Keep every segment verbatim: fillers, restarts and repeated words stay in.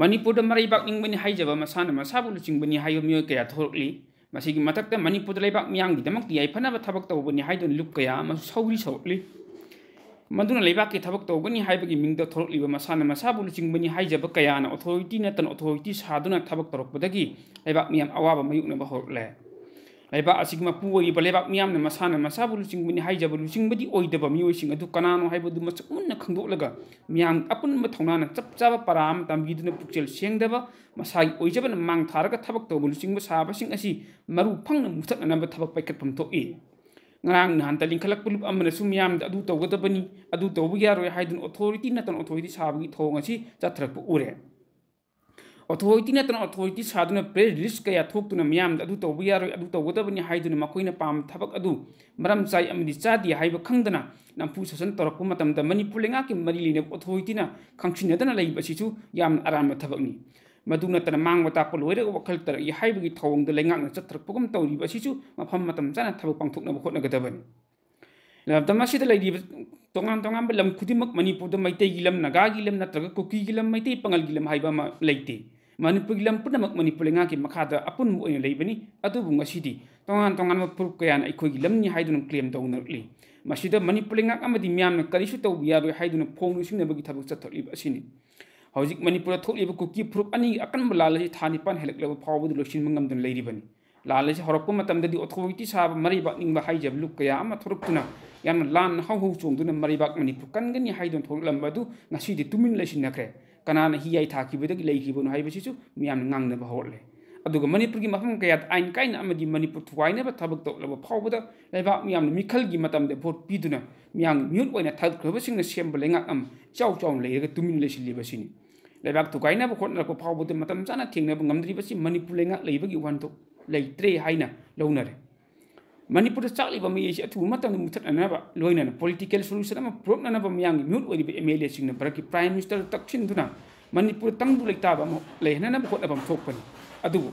ꯃꯅꯤꯄꯨꯔꯗ ꯃꯔꯩꯕꯥꯛ ꯅꯤꯡꯕꯅꯤ ꯍꯥꯏꯖꯕ, ꯃꯁꯥꯅ ꯃꯁꯥꯕꯨ ꯂꯨꯆꯤꯡꯕꯅꯤ ꯍꯥꯏꯕ ꯃꯤꯑꯣꯏ ꯀꯌꯥ ꯊꯣꯔꯛꯂꯤ꯫ ꯃꯁꯤꯒꯤ ꯃꯊꯛꯇ ꯃꯅꯤꯄꯨꯔꯗ ꯂꯩꯕꯥꯛ ꯃꯤꯌꯥꯝꯒꯤꯗꯃꯛꯇ ꯌꯥꯏꯐꯅꯕ ꯊꯕꯛ ꯇꯧꯕꯅꯤ ꯍꯥꯏꯗꯨꯅ ꯂꯨꯞ ꯀꯌꯥ ꯑꯃꯁꯨ ꯁꯧꯔꯤ ꯁꯧꯔꯛꯂꯤ꯫ ꯃꯗꯨꯅ ꯂꯩꯕꯥꯛꯀꯤ ꯊꯕꯛ ꯇꯧꯒꯅꯤ ꯍꯥꯏꯕꯒꯤ ꯃꯤꯡꯗ ꯊꯣꯔꯛꯂꯤꯕ ꯃꯁꯥꯅ ꯃꯁꯥꯕꯨ ꯂꯨꯆꯤꯡꯕꯅꯤ ꯍꯥꯏꯖꯕ ꯀꯌꯥꯅ ꯑꯣꯊꯣꯔꯤꯇꯤ ꯅꯠꯇꯅ ꯑꯣꯊꯣꯔꯤꯇꯤ ꯁꯥꯗꯨꯅ ꯊꯕꯛ ꯇꯧꯔꯛꯄꯗꯒꯤ ꯂꯩꯕꯥꯛ ꯃꯤꯌꯥꯝ ꯑꯋꯥꯕ ꯃꯥꯌꯣꯛꯅꯕ ꯍꯧꯔꯛꯂꯦ꯫ ꯂꯩꯕꯥꯛ ꯑꯁꯤꯒꯤ ꯃꯄꯨ ꯑꯣꯏꯔꯤꯕ ꯂꯩꯕꯥꯛ ꯃꯤꯌꯥꯝꯅ ꯃꯁꯥꯅ ꯃꯁꯥꯕꯨ ꯂꯨꯆꯤꯡꯕꯅꯤ ꯍꯥꯏꯖꯕ ꯂꯨꯆꯤꯡꯕꯗꯤ ꯑꯣꯏꯗꯕ ꯃꯤꯑꯣꯏꯁꯤꯡ ꯑꯗꯨ ꯀꯅꯥꯅꯣ ꯍꯥꯏꯕꯗꯨ ꯃꯁꯛ ꯃꯨꯟꯅ ꯈꯪꯗꯣꯛꯂꯒ ꯃꯤꯌꯥꯝ ꯑꯄꯨꯟꯕ ꯊꯧꯅꯥꯅ ꯆꯞ ꯆꯥꯕ ꯄꯔꯥ ꯑꯃ ꯇꯝꯕꯤꯗꯨꯅ ꯄꯨꯛꯆꯦꯜ ꯁꯦꯡꯗꯕ, ꯃꯁꯥꯒꯤ ꯑꯣꯏꯖꯕꯅ ꯃꯥꯡ ꯊꯥꯔꯒ ꯊꯕꯛ ꯇꯧꯕ ꯂꯨꯆꯤꯡꯕ ꯁꯥꯕꯁꯤꯡ ꯑꯁꯤ ꯃꯔꯨ ꯐꯪꯅ ꯃꯨꯊꯠꯅꯅꯕ ꯊꯕꯛ ꯄꯥꯏꯈꯠꯐꯝ ꯊꯣꯛꯏ꯫ ꯉꯔꯥꯡ ꯅꯍꯥꯟꯇ ꯂꯤꯡꯈꯠꯂꯛꯄ ꯂꯨꯞ ꯑꯃꯅꯁꯨ ꯃꯤꯌꯥꯝꯗ ꯑꯗꯨ ꯇꯧꯒꯗꯕꯅꯤ, ꯑꯗꯨ ꯇꯧꯕ ꯌꯥꯔꯣꯏ ꯍꯥꯏꯗꯨꯅ ꯑꯣꯊꯣꯔꯤꯇꯤ ꯅꯠꯇꯅ ꯑꯣꯊꯣꯔꯤꯇꯤ ꯁꯥꯕꯒꯤ ꯊꯧꯑꯣꯡ ꯑꯁꯤ ꯆꯠꯊꯔꯛꯄ ꯎꯔꯦ꯫ ꯑꯣꯊꯣꯔꯤꯇꯤ ꯅꯠꯇꯅ ꯑꯣꯊꯣꯔꯤꯇꯤ ꯁꯥꯗꯨꯅ ꯄ꯭ꯔꯦꯁ ꯔꯤꯂꯤꯁ ꯀꯌꯥ ꯊꯣꯛꯇꯨꯅ ꯃꯤꯌꯥꯝꯗ ꯑꯗꯨ ꯇꯧꯕ ꯌꯥꯔꯣꯏ, ꯑꯗꯨ ꯇꯧꯒꯗꯕꯅꯤ ꯍꯥꯏꯗꯨꯅ ꯃꯈꯣꯏꯅ ꯄꯥꯝꯕ ꯊꯕꯛ ꯑꯗꯨ ꯃꯔꯝ ꯆꯥꯏ ꯑꯃꯗꯤ ꯆꯥꯗꯦ ꯍꯥꯏꯕ ꯈꯪꯗꯅ ꯅꯝꯐꯨ ꯁꯥꯖꯟ ꯇꯧꯔꯛꯄ ꯃꯇꯝꯗ ꯃꯅꯤꯄꯨꯔ ꯂꯩꯉꯥꯛꯀꯤ ꯃꯔꯤ ꯂꯩꯅꯕ ꯑꯣꯊꯣꯔꯤꯇꯤꯅ ꯈꯪꯁꯤꯟꯅꯗꯅ ꯂꯩꯕ ꯑꯁꯤꯁꯨ ꯌꯥꯝꯅ ꯑꯔꯥꯟꯕ ꯊꯕꯛꯅꯤ꯫ ꯃꯗꯨ ꯅꯠꯇꯅ ꯃꯥꯡꯕ ꯇꯥꯛꯄ ꯂꯣꯏꯔꯒ ꯋꯥꯈꯜ ꯇꯥꯔꯛꯏ ꯍꯥꯏꯕꯒꯤ ꯊꯧꯑꯣꯡꯗ ꯂꯩꯉꯥꯛꯅ ꯆꯠꯊꯔꯛꯄꯒꯨꯝ ꯇꯧꯔꯤꯕ ꯑꯁꯤꯁꯨ ꯃꯐꯝ ꯃꯇꯝ ꯆꯥꯅ ꯊꯕꯛ ꯄꯥꯡꯊꯣꯛꯅꯕ ꯍꯣꯠꯅꯒꯗꯕꯅꯤ꯫ ꯂꯝꯗꯝ ꯑꯁꯤꯗ ꯂꯩꯔꯤꯕ ꯇꯣꯉꯥꯟ ꯇꯣꯉꯥꯟꯕ ꯂꯝ ꯈꯨꯗꯤꯡꯃꯛ ꯃꯅꯤꯄꯨꯔꯗ ꯃꯩꯇꯩꯒꯤ ꯂꯝ, ꯅꯥꯒꯥꯒꯤ ꯂꯝ ꯅꯠꯇ꯭ꯔꯒ ꯀꯨꯀꯤꯒꯤ ꯂꯝ, ꯃꯩꯇꯩ ꯄꯥꯉꯜꯒꯤ ꯂꯝ ꯍꯥꯏꯕ ꯑꯃ ꯂꯩꯇꯦ꯫ ꯃꯅꯤꯄꯨꯔꯒꯤ ꯂꯝ ꯄꯨꯝꯅꯃꯛ ꯃꯅꯤꯄꯨꯔ ꯂꯩꯉꯥꯛꯀꯤ ꯃꯈꯥꯗ ꯑꯄꯨꯟꯕ ꯑꯣꯏꯅ ꯂꯩꯕꯅꯤ꯫ ꯑꯗꯨꯕꯨ ꯉꯁꯤꯗꯤ ꯇꯣꯉꯥꯟ ꯇꯣꯉꯥꯟꯕ ꯐꯨꯔꯨꯞ ꯀꯌꯥꯅ ꯑꯩꯈꯣꯏꯒꯤ ꯂꯝꯅꯤ ꯍꯥꯏꯗꯨꯅ ꯀ꯭ꯂꯦꯝ ꯇꯧꯅꯔꯛꯂꯤ꯫ ꯃꯁꯤꯗ ꯃꯅꯤꯄꯨꯔ ꯂꯩꯉꯥꯛ ꯑꯃꯗꯤ ꯃꯤꯌꯥꯝꯅ ꯀꯔꯤꯁꯨ ꯇꯧꯕ ꯌꯥꯔꯣꯏ ꯍꯥꯏꯗꯨꯅ ꯐꯣꯡ ꯂꯣꯏꯁꯤꯟꯅꯕꯒꯤ ꯊꯕꯛ ꯆꯠꯊꯔꯛꯂꯤꯕ ꯑꯁꯤꯅꯤ꯫ ꯍꯧꯖꯤꯛ ꯃꯅꯤꯄꯨꯔꯗ ꯊꯣꯛꯂꯤꯕ ꯀꯨꯀꯤ ꯐꯨꯔꯨꯞ ꯑꯅꯤꯒꯤ ꯑꯀꯟꯕ ꯂꯥꯜ ꯑꯁꯤ ꯊꯥ ꯅꯤꯄꯥꯟ ꯍꯦꯜꯂꯛꯂꯕ ꯐꯥꯎꯕꯗ ꯂꯣꯏꯁꯤꯟꯕ ꯉꯝꯗꯅ ꯂꯩꯔꯤꯕꯅꯤ꯫ ꯂꯥꯜ ꯑꯁꯤ ꯍꯧꯔꯛꯄ ꯃꯇꯝꯗꯗꯤ ꯑꯣꯊꯣꯔꯤꯇꯤ ꯁꯥꯕ ꯃꯔꯩꯕꯥꯛ ꯅꯤꯡꯕ ꯍꯥꯏꯖꯕ ꯂꯨꯞ ꯀꯌꯥ ꯑꯃ ꯊꯣꯔꯛꯇꯨꯅ ꯌꯥꯝꯅ ꯂꯥꯟꯅ ꯍꯧ ꯍꯧ ꯆꯣꯡꯗꯨꯅ ꯃꯔꯩꯕꯥꯛ ꯃꯅꯤꯄꯨꯔ ꯀꯟꯒꯅꯤ ꯍꯥꯏꯗꯨꯅ ꯊꯣꯛꯂꯝꯕ ꯑꯗꯨ ꯉꯁꯤꯗꯤ ꯇꯨꯃꯤꯟ ꯂꯩꯁꯤꯟꯅꯈ꯭ꯔꯦ꯫ ꯀꯅꯥꯅ ꯍꯤꯌꯥꯏ ꯊꯥꯈꯤꯕꯗꯒꯤ ꯂꯩꯈꯤꯕꯅꯣ ꯍꯥꯏꯕꯁꯤꯁꯨ ꯃꯤꯌꯥꯝꯅ ꯉꯥꯡꯅꯕ ꯍꯧꯔꯛꯂꯦ꯫ ꯑꯗꯨꯒ ꯃꯅꯤꯄꯨꯔꯒꯤ ꯃꯐꯝ ꯀꯌꯥꯗ ꯑꯥꯏꯟ ꯀꯥꯏꯅ ꯑꯃꯗꯤ ꯃꯅꯤꯄꯨꯔ ꯊꯨꯒꯥꯏꯅꯕ ꯊꯕꯛ ꯇꯧꯔꯛꯂꯕ ꯐꯥꯎꯕꯗ ꯂꯩꯕꯥꯛ ꯃꯤꯌꯥꯝꯅ ꯃꯤꯈꯜꯒꯤ ꯃꯇꯝꯗ ꯚꯣꯠ ꯄꯤꯗꯨꯅ ꯃꯤꯌꯥꯝꯒꯤ ꯃꯤꯍꯨꯠ ꯑꯣꯏꯅ ꯊꯥꯒꯠꯈ꯭ꯔꯕꯁꯤꯡꯅ ꯁꯦꯝꯕ ꯂꯩꯉꯥꯛ ꯑꯃ ꯏꯆꯥꯎ ꯆꯥꯎꯅ ꯂꯩꯔꯒ ꯇꯨꯃꯤꯟ ꯂꯩꯁꯤꯜꯂꯤꯕ ꯑꯁꯤꯅꯤ꯫ ꯂꯩꯕꯥꯛ ꯊꯨꯒꯥꯏꯅꯕ ꯍꯣꯠꯅꯔꯛꯄ ꯐꯥꯎꯕꯗ ꯃꯇꯝ ꯆꯥꯅ ꯊꯦꯡꯅꯕ ꯉꯝꯗ꯭ꯔꯤꯕꯁꯤ ꯃꯅꯤꯄꯨꯔ ꯂꯩꯉꯥꯛ ꯂꯩꯕꯒꯤ ꯋꯥꯍꯟꯊꯣꯛ ꯂꯩꯇ꯭ꯔꯦ ꯍꯥꯏꯅ ꯂꯧꯅꯔꯦ꯫ ꯃꯅꯤꯄꯨꯔꯗ ꯆꯥꯛꯂꯤꯕ ꯃꯩ ꯑꯁꯤ ꯑꯊꯨꯕ ꯃꯇꯝꯗ ꯃꯨꯊꯠꯅꯅꯕ ꯂꯣꯏꯅꯅ political solution ꯑꯃ ꯄꯨꯔꯛꯅꯅꯕ ꯃꯤꯌꯥꯝꯒꯤ ꯃꯤꯍꯨꯠ ꯑꯣꯏꯔꯤꯕ ꯑꯦꯝ ꯑꯦꯜ ꯑꯦꯁꯤꯡꯅ ꯚꯥꯔꯠꯀꯤ Prime Minister ꯇꯛꯁꯤꯟꯗꯨꯅ ꯃꯅꯤꯄꯨꯔꯗ ꯇꯪꯗꯨ ꯂꯩꯇꯥꯕ ꯑꯃ ꯂꯩꯍꯟꯅꯅꯕ ꯍꯣꯠꯅꯐꯝ ꯊꯣꯛꯄꯅꯤ꯫ ꯑꯗꯨꯕꯨ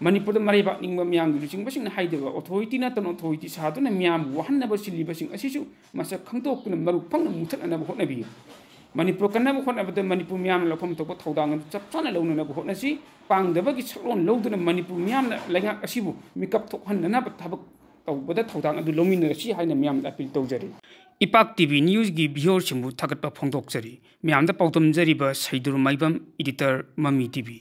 ꯃꯅꯤꯄꯨꯔꯗ ꯃꯔꯩꯕꯥꯛ ꯅꯤꯡꯕ ꯃꯤꯌꯥꯝꯒꯤ ꯂꯨꯆꯤꯡꯕꯁꯤꯡꯅ ꯍꯥꯏꯗꯕ ꯑꯣꯊꯣꯔꯤꯇꯤ ꯅꯠꯇꯅ ꯑꯣꯊꯣꯔꯤꯇꯤ ꯁꯥꯗꯨꯅ ꯃꯤꯌꯥꯝꯕꯨ ꯋꯥꯍꯟꯅꯕ ꯁꯤꯜꯂꯤꯕꯁꯤꯡ ꯑꯁꯤꯁꯨ ꯃꯁꯛ ꯈꯪꯗꯣꯛꯇꯨꯅ ꯃꯔꯨ ꯐꯪꯅ ꯃꯨꯊꯠꯅꯅꯕ ꯍꯣꯠꯅꯕꯤꯌꯨ꯫ ꯃꯅꯤꯄꯨꯔ ꯀꯟꯅꯕ ꯍꯣꯠꯅꯕꯗ ꯃꯅꯤꯄꯨꯔ ꯃꯤꯌꯥꯝꯅ ꯂꯧꯐꯝ ꯊꯣꯛꯄ ꯊꯧꯗꯥꯡ ꯑꯗꯨ ꯆꯞ ꯆꯥꯅ ꯂꯧꯅꯅꯕ ꯍꯣꯠꯅꯁꯤ꯫ ꯄꯥꯡꯗꯕꯒꯤ ꯁꯛꯂꯣꯟ ꯂꯧꯗꯨꯅ ꯃꯅꯤꯄꯨꯔ ꯃꯤꯌꯥꯝꯅ ꯂꯩꯉꯥꯛ ꯑꯁꯤꯕꯨ ꯃꯤꯀꯞ ꯊꯣꯛꯍꯟꯅꯅꯕ ꯊꯕꯛ ꯇꯧꯕꯗ ꯊꯧꯗꯥꯡ ꯑꯗꯨ ꯂꯧꯃꯤꯟꯅꯔꯁꯤ ꯍꯥꯏꯅ ꯃꯤꯌꯥꯝꯗ ꯑꯄꯤꯜ ꯇꯧꯖꯔꯤ꯫ ꯏꯄꯥꯛ ꯇꯤ ꯚꯤ ꯅ꯭ꯌꯨꯁꯀꯤ ꯚꯤꯌꯣꯔꯁꯤꯡꯕꯨ ꯊꯥꯒꯠꯄ ꯐꯣꯡꯗꯣꯛꯆꯔꯤ꯫ ꯃꯌꯥꯝꯗ ꯄꯥꯎꯗꯝꯖꯔꯤꯕ ꯁꯩꯗꯨꯔ ꯃꯥꯏꯕꯝ, ꯏꯗꯤꯇꯔ, ꯃꯃꯤ ꯇꯤ ꯚꯤ꯫